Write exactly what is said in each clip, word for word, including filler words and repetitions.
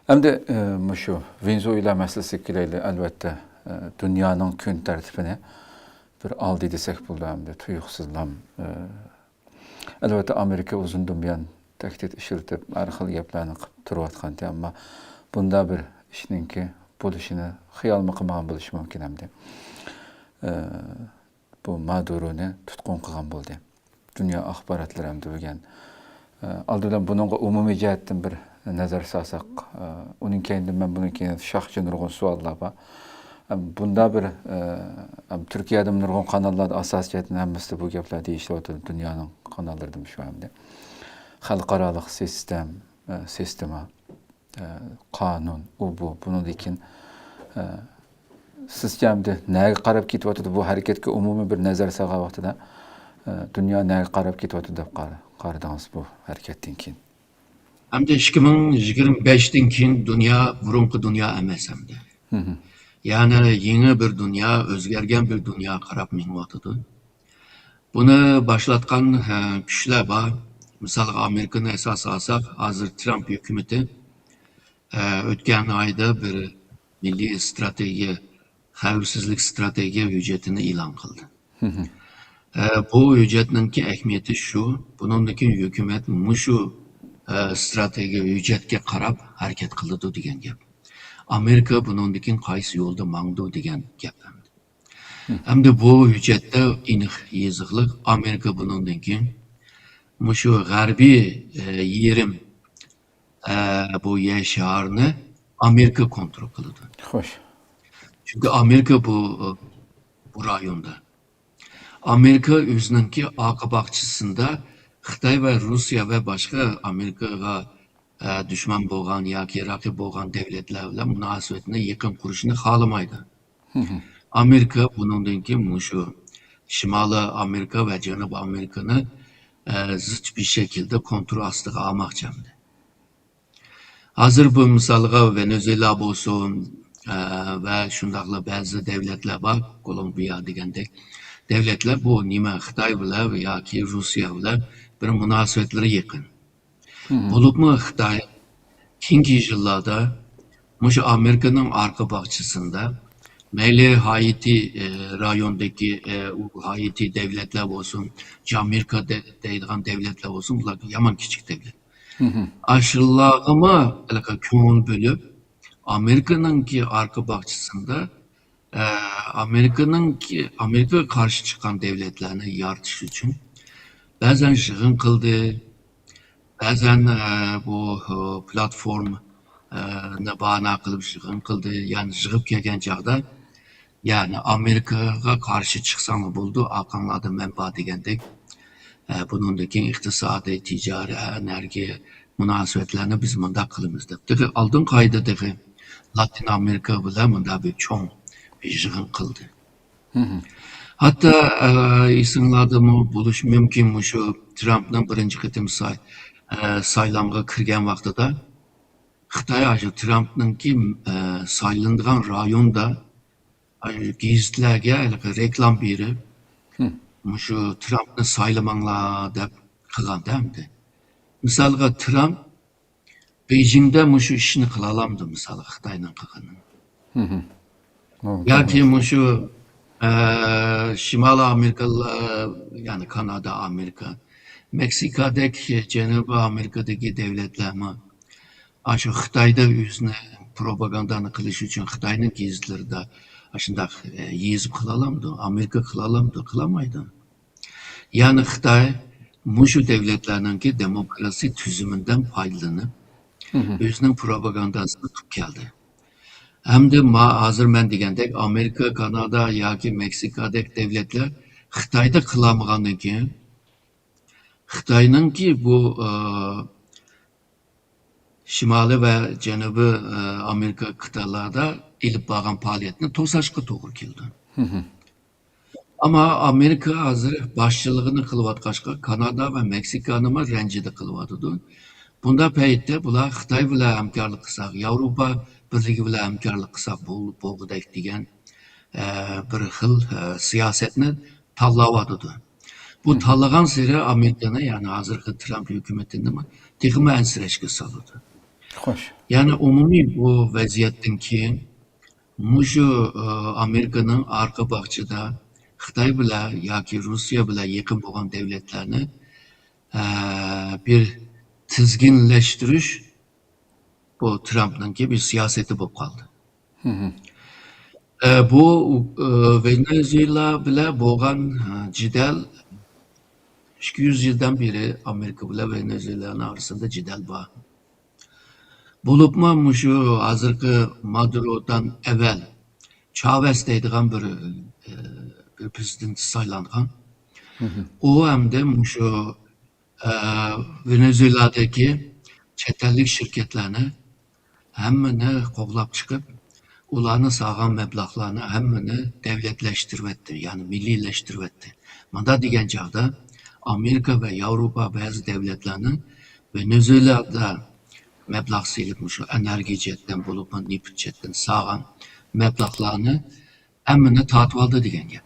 ئەمدى، ئە، مۇشۇ ۋېنېزۇېلا مەسىلىسىگە كېلەيلى. ئەلۋەتتە، ئە، دۇنيانىڭ كۈن تەرتىپىنى بىر ئالدى دېسەك بولىدۇ ئەمدى تۇيۇقسىزلام. ئە، ئەلۋەتتە، ئامېرىكا ئۇزۇندىن بۇيان تەھدىت ئىشلىتىپ، ھەر خىل گەپلەرنى قىلىپ تۇرۇۋاتقانتى، ئەمما بۇنداق بىر ئىشنىڭكى بولۇشىنى خىيالمۇ قىلمىغان بولۇشى مۇمكىن ئەمدى. ئە، بۇ مادۇرونى تۇتقۇن قىلغان بولدى. دۇنيا ئاخباراتلىرى ھەمدە بۈگۈن. ئالدى بىلەن بۇنىڭغا ئومۇمىي جەھەتتىن بىر نەزەر سالساق، ئۇنىڭ كەينىدىن مەن بۇنىڭ كەينىدە شاخچە نۇرغۇن سوئاللار بار. بۇندا بىر، تۈركىيەدە نۇرغۇن قاناللاردا ئاساسىي جەھەتتىن ھەممىسىدە بۇ گەپلەر دېيىشىلىۋاتىدۇ، دۇنيانىڭ قاناللىرىدا شۇ ھەمدە. خەلقئارالىق سىستېم، سىستېما. ئە، قانۇن، ئۇ بۇ. بۇنىڭدىن كېيىن، ئە، سىزچە ئەمدى نەگە قاراپ كېتىۋاتىدۇ؟ بۇ ھەرىكەتكە ئومۇمىي بىر نەزەر سالغان ۋاقتىدا، ئە، دۇنيا نەگە قاراپ كېتىۋاتىدۇ دەپ قار-، قارىدىڭىز بۇ ھەرىكەتتىن كېيىن؟ ئەمدى ئىككى مىڭ يىگىرمە بەشتىن كېيىن دۇنيا بۇرۇنقى دۇنيا ئەمەس ئەمدى. مھم. يەنى يېڭى بىر دۇنيا، ئۆزگەرگەن بىر دۇنياغا قاراپ مېڭىۋاتىدۇ. بۇنى باشلاتقان، ھە، كۈچلەر بار. مىسالغا، ئامېرىكىنى ئاساس ئالساق، ھازىر ترامپ ھۆكۈمىتى، ھە، ئۆتكەن ئايدا بىر مىللىي ئىستراتېگىيە، خەۋپسىزلىك ئىستراتېگىيە ھۆججىتىنى ئېلان قىلدى. مھم. ھە، بۇ ھۆججەتنىڭكى ئەھمىيىتى شۇ، بۇنىڭدىن كېيىن ھۆكۈمەت مۇشۇ، ھە، ئىستراتېگىيە ھۆججەتكە قاراپ ھەرىكەت قىلىدۇ دېگەن گەپ. ئامېرىكا بۇنىڭدىن كېيىن قايسى يولدا ماڭىدۇ دېگەن گەپ ئەمدى. مھم. ئەمدى بۇ ھۆججەتتە ئېنىق يېزىقلىق، ئامېرىكا بۇنىڭدىن كېيىن مۇشۇ غەربىي، ئە، يېرىم، ئە، بۇ يەر شارىنى ئامېرىكا كونترول قىلىدۇ. خوش. چۈنكى ئامېرىكا بۇ، بۇ رايوندا. ئامېرىكا ئۆزىنىڭكى ئارقا باغچىسىندا خىتاي ۋە روسىيە ۋە باشقا ئامېرىكىغا، ئە، دۈشمەن بولغان ياكى رەقىب بولغان دەۋلەتلەر بىلەن مۇناسىۋەتنى يېقىن قۇرۇشنى خالىمايدۇ. مھم. ئامېرىكا بۇنىڭدىن كېيىن مۇشۇ شىمالىي ئامېرىكا ۋە جەنۇبىي ئامېرىكىنى، ئە، زىچ بىر شەكىلدە كونترول ئاستىغا ئالماقچى ئەمدى. ھازىر بۇ مىسالغا ۋېنېزۇېلا بولسۇن، ئە، ۋە شۇنداقلا بەزى دەۋلەتلەر بار، كولومبىيە دېگەندەك دەۋلەتلەر بۇ نېمە خىتاي بىلەن ياكى روسىيە بىلەن بىر مۇناسىۋەتلىرى يېقىن. مھم. بولۇپمۇ خىتاي كېيىنكى يىللاردا مۇشۇ ئامېرىكىنىڭ ئارقا باغچىسىدا مەيلى ھايتى، ئە، رايوندىكى، ئە، ئۇ ھايتى دەۋلەتلەر بولسۇن، جامېرىكا دە-، دەيدىغان دەۋلەتلەر بولسۇن، بۇلار يامان كىچىك دەۋلەت. مھم. ئاشۇلارغىمۇ ھېلىقى كۆڭۈل بۆلۈپ، ئامېرىكىنىڭكى ئارقا باغچىسىدا، ئە، ئامېرىكىنىڭكى، ئامېرىكىغا قارشى چىققان دەۋلەتلەرنى يارىتىش ئۈچۈن بەزەن يىغىن قىلدى، بەزەن، ئە، بۇ، ئە، پلاتفورما، ئە، نى باھانە قىلىپ يىغىن قىلدى. يەنى يىغىپ كەلگەن چاغدا، يەنى ئامېرىكىغا قارشى چىقساڭلار بولىدۇ، ئارقاڭلاردا مەن بار دېگەندەك. ئە، بۇنىڭدىن كېيىن ئىقتىسادىي، تىجارىي، ئەنەرگىيە مۇناسىۋەتلەرنى بىز مۇنداق قىلىمىز دەپ. تېخى ئالدىنقى ئايدا تېخى لاتىن ئامېرىكا بىلەن مۇنداق بىر چوڭ بىر يىغىن قىلدى. مھم. ھەتتا، ئە، ئېسىڭلاردىمۇ بولۇشى مۇمكىن، مۇشۇ ترامپنىڭ بىرىنچى قېتىم ساي-، ئە، سايلامغا كىرگەن ۋاقتىدا خىتاي ئاشۇ ترامپنىڭكى، ئە، سايلىنىدىغان رايوندا ئاشۇ گېزىتلەرگە ھېلىقى رېكلام بېرىپ، مھم. مۇشۇ ترامپنى سايلىماڭلار دەپ قىلغاندا ئەمدى. مىسالغا، ترامپ بېيجىڭدە مۇشۇ ئىشنى قىلالامدۇ، مىسالغا، خىتاينىڭ قىلغىنىنى؟ مھم. مۇمكىن. ياكى مۇشۇ، ئە، شىمالىي ئامېرىكا، يەنى كانادا، ئامېرىكا، مېكسىكادەك جەنۇبىي ئامېرىكىدىكى دەۋلەتلەرمۇ ئاشۇ خىتايدا ئۆزىنى پروپاگاندانى قىلىش ئۈچۈن خىتاينىڭ گېزىتلىرىدا ئاشۇنداق، ئە، يېزىپ قىلالامدۇ؟ ئامېرىكا قىلالامدۇ؟ قىلالمايدۇ. يەنى خىتاي مۇشۇ دەۋلەتلەرنىڭكى دېموكراتىيە تۈزۈمىدىن پايدىلىنىپ، مھم. ئۆزىنىڭ پروپاگانداسىنى قىلىپ كەلدى. ئەمدى ما-، ھازىر مەن دېگەندەك، ئامېرىكا، كانادا ياكى مېكسىكادەك دەۋلەتلەر خىتايدا قىلالمىغاندىن كېيىن، خىتاينىڭكى بۇ، ئى، شىمالىي ۋە جەنۇبىي، ئى، ئامېرىكا قىتئەلەردە ئېلىپ بارغان پائالىيەتنى توساشقا توغرا كېلىدۇ. مھم. ئەمما ئامېرىكا ھازىر باشچىلىقىنى قىلىۋاتقاچقا، كانادا ۋە مېكسىكانىمۇ رەنجىدە قىلىۋاتىدۇ. بۇنداق پەيتتە بۇلار خىتاي بىلەن ھەمكارلىق قىلساق، ياۋروپا بىرلىكى بىلەن ھەمكارلىق قىلساق بول-، بولغۇدەك دېگەن، ئە، بىر خىل، ئە، سىياسەتنى تاللاۋاتىدۇ. بۇ مھم. تاللىغانسېرى ئامېرىكىنى، يەنى ھازىرقى ترامپ ھۆكۈمىتىنىمۇ تېخىمۇ ئەنسىرەشكە سالىدۇ. خوش. يەنى ئومۇمىي بۇ ۋەزىيەتتىن كېيىن مۇشۇ، ئە، ئامېرىكىنىڭ ئارقا باغچىدا خىتاي بىلەن ياكى روسىيە بىلەن يېقىن بولغان دۆلەتلەرنى، ئە، بىر تىزگىنلەشتۈرۈش بۇ ترامپنىڭكى بىر سىياسىتى بولۇپ قالدى. مهم. ئە، بۇ، ئە، ۋېنېزۇېلا بىلەن بولغان، ئە، جېدەل ئىككى يۈز يىلدىن بېرى ئامېرىكا بىلەن ۋېنېزۇېلانىڭ ئارىسىدا جېدەل بار. بولۇپمۇ مۇشۇ ھازىرقى مادۇرودىن ئەۋۋەل چاۋېس دەيدىغان بىر، ئە، بىر پرېزىدېنت سايلانغان. مهم. ئۇ ھەمدە مۇشۇ، ئە، ۋېنېزۇېلادىكى چەت ئەللىك شىركەتلەرنى ھەممىنى قوغلاپ چىقىپ، ئۇلارنى سالغان مەبلەغلەرنى ھەممىنى دەۋلەتلەشتۈرۈۋەتتى، يەنى مىللىيلەشتۈرۈۋەتتى. مۇنداق دېگەن چاغدا ئامېرىكا ۋە ياۋروپا بەزى دەۋلەتلەرنىڭ ۋېنېزۇېلادا مەبلەغ سېلىپ، مۇشۇ ئېنېرگىيە جەھەتتىن بولۇپمۇ نېفىت جەھەتتىن سالغان مەبلەغلەرنى ھەممىنى تارتىۋالدى دېگەن گەپ.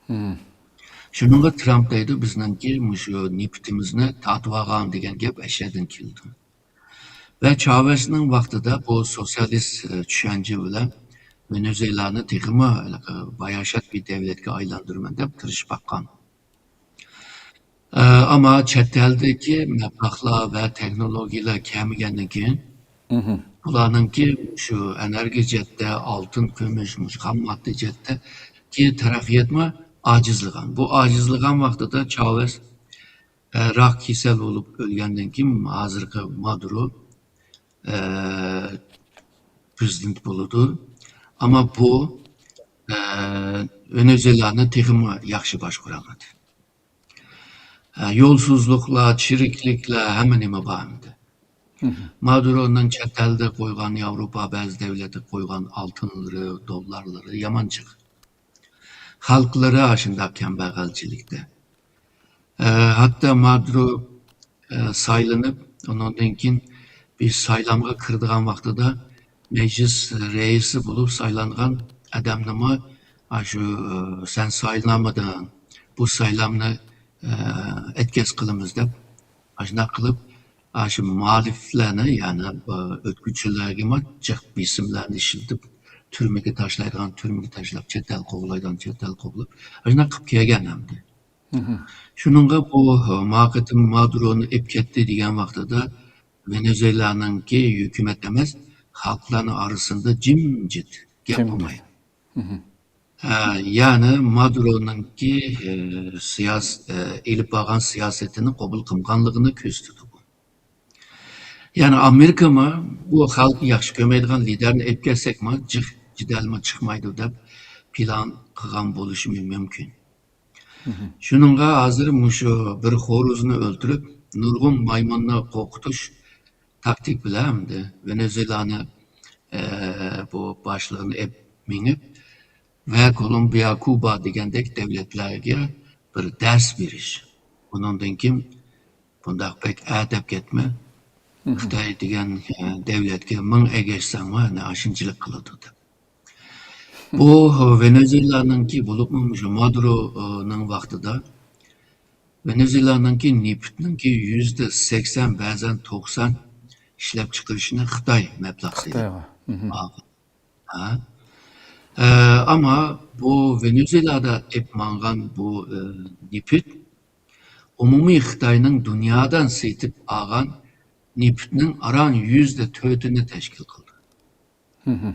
مم. شۇنىڭغا ترامپ دەيدۇ، بىزنىڭكى مۇشۇ نېفىتىمىزنى تارتىۋالغان دېگەن گەپ ئەشەدىن كېلىدۇ. ۋە چاۋېسنىڭ ۋاقتىدا بۇ سوتسىيالىست، ئە، چۈشەنچە بىلەن ۋېنېزۇېلانى تېخىمۇ ھېلىقى باياشات بىر دەۋلەتكە ئايلاندۇرىمەن دەپ تىرىشىپ باققان. ئە، ئەمما چەت ئەلدىكى مەبلەغلەر ۋە تېخنولوگىيەلەر كەلمىگەندىن كېيىن، مهم. بۇلارنىڭكى شۇ ئېنېرگىيە جەھەتتە، ئالتۇن، كۈمۈش، مۇشۇ خام ماددا جەھەتتىكى تەرەققىياتمۇ ئاجىزلىغان. بۇ ئاجىزلىغان ۋاقتىدا چاۋېس، ئە، راك كېسەل بولۇپ ئۆلگەندىن كېيىن ھازىرقى مادۇرو، ئە، پرېزىدېنت بولىدۇ. ئەمما بۇ، ئە، ۋېنېزۇېلانى تېخىمۇ ياخشى باشقۇرالمىدى. ئە، يولسىزلىقلار، چىرىكلىكلەر، ھەممە نېمە بار ئەمدى. مهم. مادۇرونىڭ چەت ئەلدە قويغان، ياۋروپا بەزى دەۋلەتكە قويغان ئالتۇنلىرى، دوللارلىرى يامان جىق. خەلقلىرى ئاشۇنداق كەمبەغەلچىلىكتە. ئە، ھەتتا مادۇرو، ئە، سايلىنىپ، ئۇنىڭدىن كېيىن بىر سايلامغا كىرىدىغان ۋاقتىدا مەجلىس رەئىسى بولۇپ سايلانغان ئادەمنىمۇ، ئاشۇ، ئە، سەن سايلىنالمىدىڭ، بۇ سايلامنى، ئە، ئەتكەس قىلىمىز دەپ، ئاشۇنداق قىلىپ، ئاشۇ مۇھالىپلەرنى، يەنى، ئە، ئۆتكۈنچىلەرگىمۇ جىق بېسىملارنى ئىشلىتىپ، تۈرمىگە تاشلايدىغان تۈرمىگە تاشلاپ، چەت ئەل قوغلايدىغان چەت ئەل قوغلاپ، ئاشۇنداق قىلىپ كەلگەن ئەمدى. مهم. شۇنىڭغا بۇ، ما قېتىم مادۇرونى ئېلىپ كەتتى دېگەن ۋاقتىدا ۋېنېزۇېلانىڭكى ھۆكۈمەت ئەمەس، خەلقلەرنىڭ ئارىسىدا جىمجىت، گەپ جىمجىت. بولمايدۇ. مهم. ھە، يەنى مادۇرونىڭكى، ئە، سىياس-، ئە، ئېلىپ بارغان سىياسىتىنى قوبۇل قىلمىغانلىقىنى كۆرسىتىدۇ بۇ. يەنى ئامېرىكىمۇ بۇ خەلقى ياخشى كۆرمەيدىغان لىدەرنى ئېلىپ كەلسەكمۇ، جىق جېدەلمۇ چىقمايدۇ دەپ پىلان قىلغان بولۇشى مۇمكىن. مهم. شۇنىڭغا ھازىر مۇشۇ بىر خورۇزنى ئۆلتۈرۈپ، نۇرغۇن مايمۇننى قورقۇتۇش تاكتىك بىلەن ئەمدى ۋېنېزۇېلانى، ئە، بۇ باشلىقىنى ئېلىپ مېڭىپ ۋە كولومبىيە، كۇبا دېگەندەك دەۋلەتلەرگە بىر دەرس بېرىش. ئۇنىڭدىن كېيىن بۇنداق بەك ئەتەپ كەتمە. مهم. خىتاي دېگەن، ئە، دەۋلەتكە مىڭ ئەگەشسەڭمۇ، ئەنە ئاشۇنچىلىك قىلىدۇ دەپ. بۇ ۋېنېزۇېلانىڭكى، بولۇپمۇ مۇشۇ مادۇرونىڭ ۋاقتىدا ۋېنېزۇېلانىڭكى نېفىتنىڭكى يۈزدە سەكسەن، بەزەن توقسان ئىشلەپچىقىرىشىنى خىتاي مەبلەغ سېلىپ خىتايغا. مهم. ئالغان. ھە. ئە، ئەمما بۇ ۋېنېزۇېلادا ئېلىپ ماڭغان بۇ، ئە، نېفىت ئومۇمىي خىتاينىڭ دۇنيادىن سېتىپ ئالغان نېفىتنىڭ ئاران يۈزدە تۆتىنى تەشكىل قىلدى. مهم.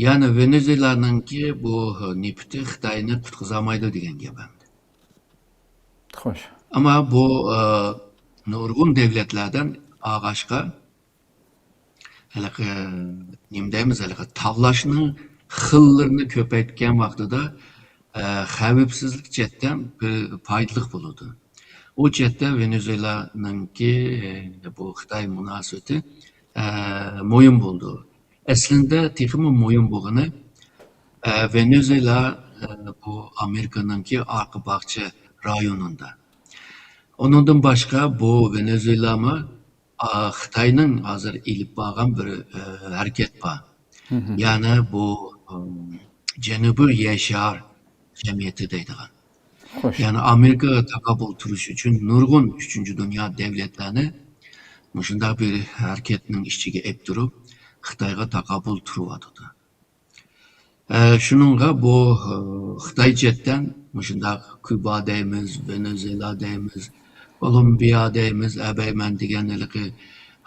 يەنى ۋېنېزۇېلانىڭكى بۇ نېفىتى خىتاينى قۇتقۇزالمايدۇ دېگەن گەپ ئەمدى. خوش. ئەمما بۇ، ئە، نۇرغۇن دۆلەتلەردىن ئالغاچقا، ھېلىقى، نېمە دەيمىز، ھېلىقى تاۋلاشنىڭ خىللىرىنى كۆپەيتكەن ۋاقتىدا، ئە، خەۋپسىزلىك جەھەتتىن بىر پايدىلىق بولىدۇ. ئۇ جەھەتتە ۋېنېزۇېلانىڭكى، ئە، بۇ خىتاي مۇناسىۋىتى، ئە، مۇھىم بولىدۇ. ئەسلىندە تېخىمۇ مۇھىم بولغىنى، ئە، ۋېنېزۇېلا، ئە، بۇ ئامېرىكىنىڭكى ئارقا باغچە رايونىدا. ئۇنىڭدىن باشقا بۇ ۋېنېزۇېلامۇ، ئا، خىتاينىڭ ھازىر ئېلىپ بارغان بىر، ئە، ھەرىكەت بار. مهم. يەنى بۇ، ئىم، جەنۇبىي يەر شار جەمئىيىتى دەيدىغان. خوش. يەنى ئامېرىكىغا تاقابىل تۇرۇش ئۈچۈن نۇرغۇن ئۈچىنچى دۇنيا دۆلەتلەرنى مۇشۇنداق بىر ھەرىكەتنىڭ ئىچىگە ئېلىپ تۇرۇپ، خىتايغا تاقابىل تۇرۇۋاتىدۇ. ئە، شۇنىڭغا بۇ، ئە، خىتاي چەتتىن مۇشۇنداق كۇبا دەيمىز، ۋېنېزۇېلا دەيمىز، كولومبىيە دەيمىز، ئەبەيمەن دېگەن ھېلىقى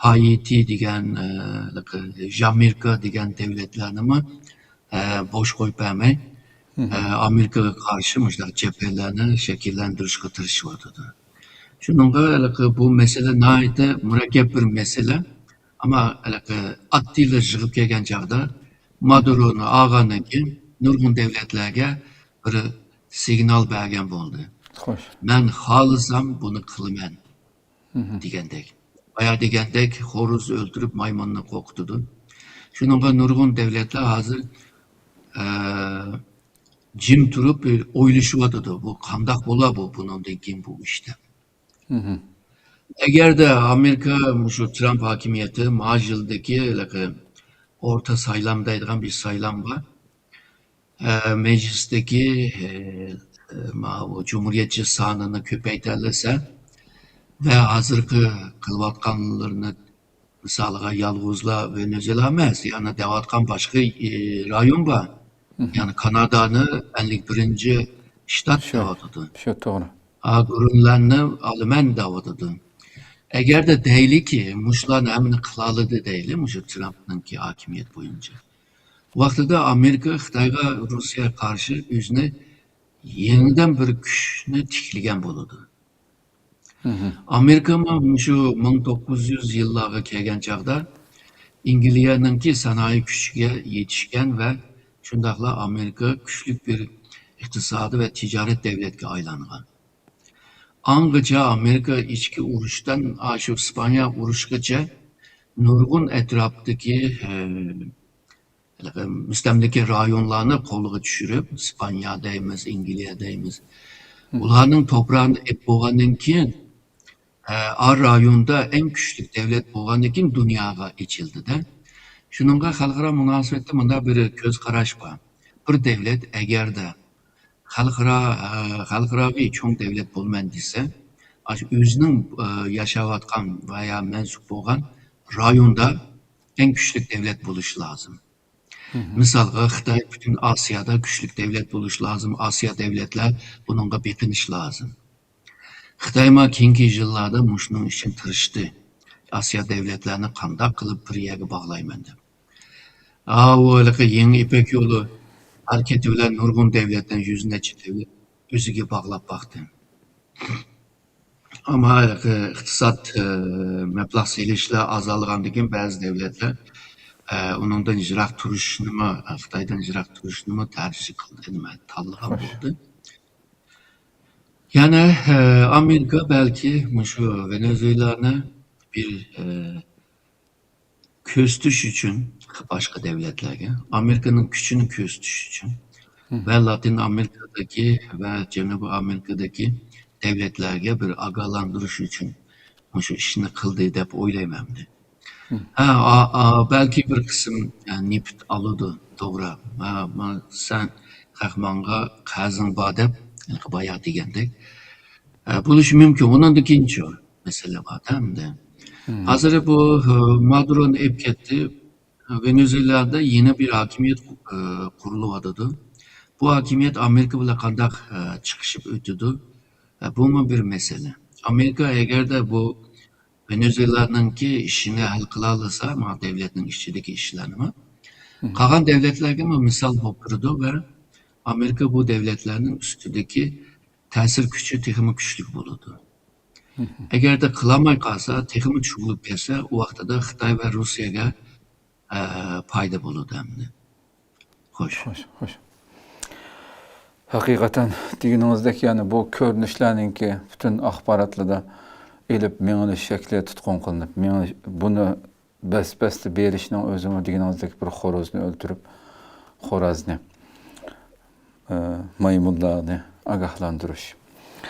ھايتى دېگەن، ئە، ھېلىقى ژامېيكا دېگەن دۆلەتلەرنىمۇ، ئە، بوش قويۇپ بەرمەي، ئە، ئامېرىكىغا قارشى مۇشۇنداق جەبھەلەرنى شەكىللەندۈرۈشكە تىرىشىۋاتىدۇ. شۇنىڭغا ھېلىقى بۇ مەسىلە ناھايىتى مۇرەككەپ بىر مەسىلە. ئەمما ھېلىقى ئاددىيلا يىغىپ كەلگەن چاغدا مادۇرونى ئالغاندىن كېيىن نۇرغۇن دۆلەتلەرگە بىر سىگنال بەرگەن بولدى. خوش. مەن خالىسام بۇنى قىلىمەن دېگەندەك. بايا دېگەندەك خورۇز ئۆلتۈرۈپ مايمۇننى قورقۇتىدۇ. شۇنىڭغا نۇرغۇن دۆلەتلەر ھازىر، ئە، جىم تۇرۇپ ئويلىشىۋاتىدۇ. بۇ قانداق بولا بۇ، بۇنىڭدىن كېيىن بۇ ئىش دەپ. ئەگەردە ئامېرىكا مۇشۇ ترامپ ھاكىمىيىتى ما يىلدىكى ھېلىقى ئورتا سايلام دەيدىغان بىر سايلام بار. ئە، مەجلىستىكى، ئە، ئە، ماۋۇ جۇمھۇرىيەتچى سانىنى كۆپەيتەلىسە ۋە ھازىرقى قىلىۋاتقانلىرىنى، مىسالىغا، يالغۇزلا ۋېنېزۇېلا ئەمەس، يەنە دەۋاتقان باشقا، ئى، رايون بار. يەنى كانادانى ئەللىك بىرىنچى شتات دەۋاتىدۇ. شۇ، توغرا. ئا، گرېنلاندنى ئالىمەن دەۋاتىدۇ. ئەگەردە دەيلىكى، مۇشۇلارنى ھەممىنى قىلالىدى دەيلى، مۇشۇ ترامپنىڭكى ھاكىمىيەت بويىچە. ۋاقتىدا ئامېرىكا خىتايغا، روسىيەگە قارشى ئۆزىنى يېڭىدىن بىر كۈچنى تىكلىگەن بولىدۇ. ئامېرىكىمۇ مۇشۇ مىڭ توققۇز يۈز يىللارغا كەلگەن چاغدا ئەنگلىيەنىڭكى سانائىي كۈچىگە يېتىشكەن ۋە شۇنداقلا ئامېرىكا كۈچلۈك بىر ئىقتىسادىي ۋە تىجارەت دەۋلەتكە ئايلانغان. ئاڭغىچە ئامېرىكا ئىچكى ئۇرۇشتىن، ئاشۇ ئىسپانىيە ئۇرۇشقىچە نۇرغۇن ئەتراپتىكى، ئە، ھېلىقى مۇستەملىكە رايونلارنى قولىغا چۈشۈرۈپ، ئىسپانىيە دەيمىز، ئەنگلىيە دەيمىز. ئۇلارنىڭ توپراقىنى ئېلىپ بولغاندىن كېيىن، ئە، ئا رايوندا ئەڭ كۈچلۈك دەۋلەت بولغاندىن كېيىن دۇنياغا ئېچىلدى-دە. شۇنىڭغا خەلقئارا مۇناسىۋەتتە مۇنداق بىر كۆز قاراش بار. بىر دەۋلەت ئەگەردە خەلقئارا، ئە، خەلقئاراۋى چوڭ دەۋلەت بولىمەن دېسە، ئاشۇ ئۆزىنىڭ، ئە، ياشاۋاتقان ۋە يا مەنسۇپ بولغان رايوندا ئەڭ كۈچلۈك دەۋلەت بولۇشى لازىم. مىسالغا، خىتاي پۈتۈن ئاسىيادا كۈچلۈك دەۋلەت بولۇشى لازىم، ئاسىيا دەۋلەتلەر بۇنىڭغا بېقىنىشى لازىم. خىتايمۇ كېيىنكى يىللاردا مۇشۇنىڭ ئۈچۈن تىرىشتى. ئاسىيا دەۋلەتلەرنى قانداق قىلىپ بىر يەرگە باغلايمەن دەپ. ئاۋۇ ھېلىقى يېڭى يىپەك يولى ھەرىكىتى بىلەن نۇرغۇن دەۋلەتنى، يۈز نەچچە دەۋلەت ئۆزىگە باغلاپ باقتى. ئەمما ھېلىقى ئىقتىساد، ئى، مەبلەغ سېلىشلار ئازالغاندىن كېيىن بەزى دەۋلەتلەر، ئى، ئۇنىڭدىن يىراق تۇرۇشنىمۇ، خىتايدىن يىراق تۇرۇشنىمۇ تەرجىھ قىلدى، نېمە، تاللىغان بولدى. يەنە، ئى، ئامېرىكا بەلكى مۇشۇ ۋېنېزۇېلانى بىر، ئى، كۆرسىتىش ئۈچۈن باشقا دەۋلەتلەرگە، ئامېرىكىنىڭ كۈچىنى كۆرسىتىش ئۈچۈن ۋە لاتىن ئامېرىكىدىكى ۋە جەنۇبىي ئامېرىكىدىكى دەۋلەتلەرگە بىر ئاگاھلاندۇرۇش ئۈچۈن مۇشۇ ئىشنى قىلدى دەپ ئويلايمەن ئەمدى. ھە، ئا-، ئا-، بەلكى بىر قىسىم، ئە، نېفىت ئالىدۇ، توغرا. ھە، ما-، سەن خەق ماڭا قەرزىڭ بار دەپ، بايا دېگەندەك. ئە، بولۇشى مۇمكىن. ئۇنىڭدىن كېيىنچۇ؟ مەسىلە بار-دە ئەمدى. ھازىر بۇ، ئە، مادۇرونى ئېلىپ كەتتى. ۋېنېزۇېلادا يېڭى بىر ھاكىمىيەت، ئە، قۇرۇلۇۋاتىدۇ. بۇ ھاكىمىيەت ئامېرىكا بىلەن قانداق، ئە، چىقىشىپ ئۆتىدۇ؟ ئە، بۇمۇ بىر مەسىلە. ئامېرىكا ئەگەردە بۇ ۋېنېزۇېلانىڭكى ئىشىنى ھەل قىلالىسا، ما دەۋلەتنىڭ ئىچىدىكى ئىشلارنىمۇ، قالغان دەۋلەتلەرگىمۇ مىسال بولۇپ تۇرىدۇ ۋە ئامېرىكا بۇ دەۋلەتلەرنىڭ ئۈستىدىكى تەسىر كۈچى تېخىمۇ كۈچلۈك بولىدۇ. ئەگەردە قىلالماي قالسا، تېخىمۇ چوغىيىپ كەتسە، ئۇ ۋاقتىدا خىتاي ۋە روسىيەگە، ئە، پايدا بولىدۇ ئەمدى. خوش. خوش، خوش. ھەقىقەتەن دېگىنىڭىزدەك، يەنى بۇ كۆرۈنۈشلەرنىڭكى پۈتۈن ئاخباراتلاردا ئېلىپ مېڭىلىش شەكلى تۇتقۇن قىلىنىپ، مېڭىلىش، بۇنى بەس-بەستە بېرىشنىڭ ئۆزىمۇ دېگىنىڭىزدەك بىر خورازنى ئۆلتۈرۈپ، خورازنى، ئە، مايمۇنلارنى ئاگاھلاندۇرۇش.